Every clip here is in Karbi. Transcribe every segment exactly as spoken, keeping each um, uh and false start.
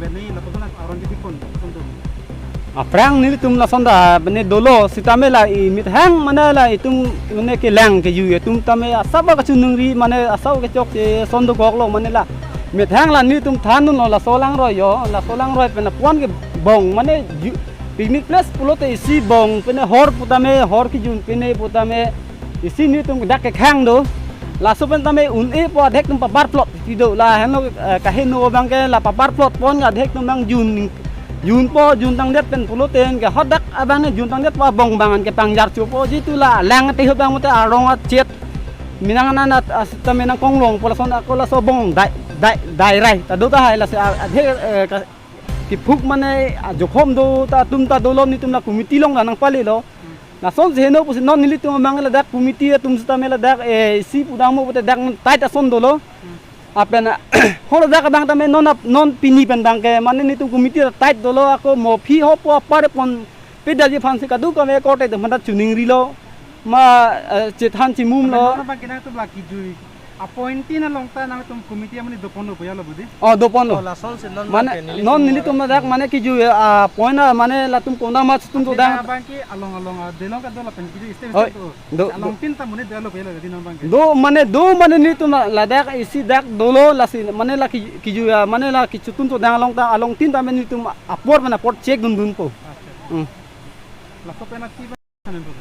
Bene lapuson aron kethipon, lapuson do. Aphrang nelitum lason ta bene dolo sitame la imethang mane la itum mane kelang kejui atum tame asap kachoningri mane asap kechokche ason dokoklo mane la. Methang la nelitum thandunlo laso langroi jo, laso langroi pen apon kebong mane ju-, picnic place pulote isi bong pen hor putame hor kejun pen putame isi nelitum dak kekhang do. Laso pen tame un-epo adhek atum pabar plot ti do la henlo, eh, kaheno abangke la pabar plot pon adhek atum abang jun, junpo juntangdet pen pulote ke hadak abang ne juntangdetpo abong abang an kepangjar chopo jitu la lang te ho abang mate arong achet. Minang anan at as ta minang konglong pu lason ako laso bong dai, dai, dairai ta do tahai lasi a-, adhek, eh, ka-, kiphuk mane ajokhom do ta atum ta dolo nelitum la committee along la nangpalelo. Lasonsi heno pusi non nelitum abang ladak committee atum sitame ladak, eh, isi pudam mo pute dak tight ason dolo. Lapen, ah, ho ladak abang tame non ap-, non pini pen abangke mane nelitum committee tight dolo ako mo aphi ho po apar pon pedalji aphansi kadokave korte atum aphan ta choningrilo. Ma, eh, chethan chimumlo. Non abangke nangtum la kejui appointee along ta nangtum committee mane doponlo puya lo budi. Oh, doponlo. Oh, lasonsi non mane abangke nelitum non nelitum ladak mane kejui, ah, appoint mane latum konat amat atum kedam dang abangke along along, ah, delong kedo lapen kejui step, oi, step do. Do, do. Alongtin ta mane dolo puya lo di non abangke. Do mane do mane nelitum la-, ladak isi dak dolo lasi mane la ki-, kejui, ah, mane la kejutun chodang along ta alongtin ta mane nelitum apor mane apor check dundunpo. Accha. Hmm. Laso pen ati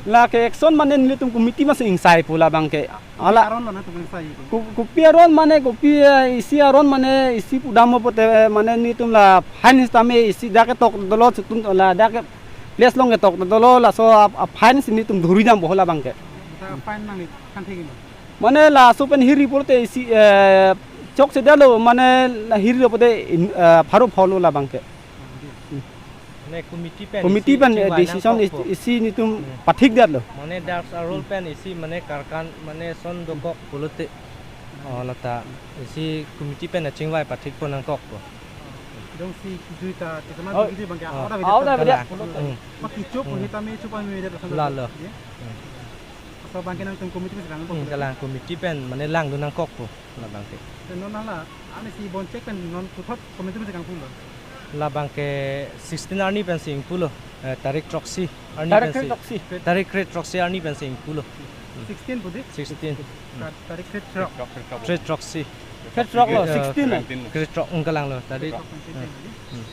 La ke action mane nelitum committee amatsi ingsaipo labangke. Hala. Aron lo nangtum ingsai. Ko-, kopi aron mane kopi, eh, isi aron mane isi pudam mo pute, eh, mane nelitum la fine sitame isi dak ketok dolo chutun ladak ke place along ketok dolo laso ap-, ap-, fine si nelitum dhuri dampo labangke. Ta fine nangli kan thek-iklo. Mane laso pen hiri pulote isi, eh, chokche dolo mane la hiri lo pute in, eh, pharo pholo labangke. Mane committee pen committee isi pen, eh, chingvai decision nangkokpo. Is-, isi nelitum, hmm, pathikdetlo. Mane dak arul pen isi mane karkan mane ason dokok pulote. Oh, lata isi committee pen chingvai pathikpo nangkokpo. Jongsi kejui ta, kita mah, oh, kejui abangke, oh, aura, aura beda. Beda. Hmm. Mak kecho pu, hmm, hita me chupa me beda. Lalo. Ya. Hmm. Laso abangke nangtum committee pen lang. Hmm, nangkok. Kalang committee pen mane langdun nangkokpo. Labangke. Te non hala, ani si bond check pen non puthot committee pen si kangpulo. Labangke sixteen arni pensi ingpulo. Eh, tarik throksi arni pensi. Tarik kre throksi. Tarik kre throksi arni pensi ingpulo. Sixteen budi? Sixteen. Ta-, tarik kre throk. Kre throksi. Kre throk lo, eh, sixteen lo. Kre throk, hmm, kalanglo. Tarik. Kre throk, sixteen budi. Hmm.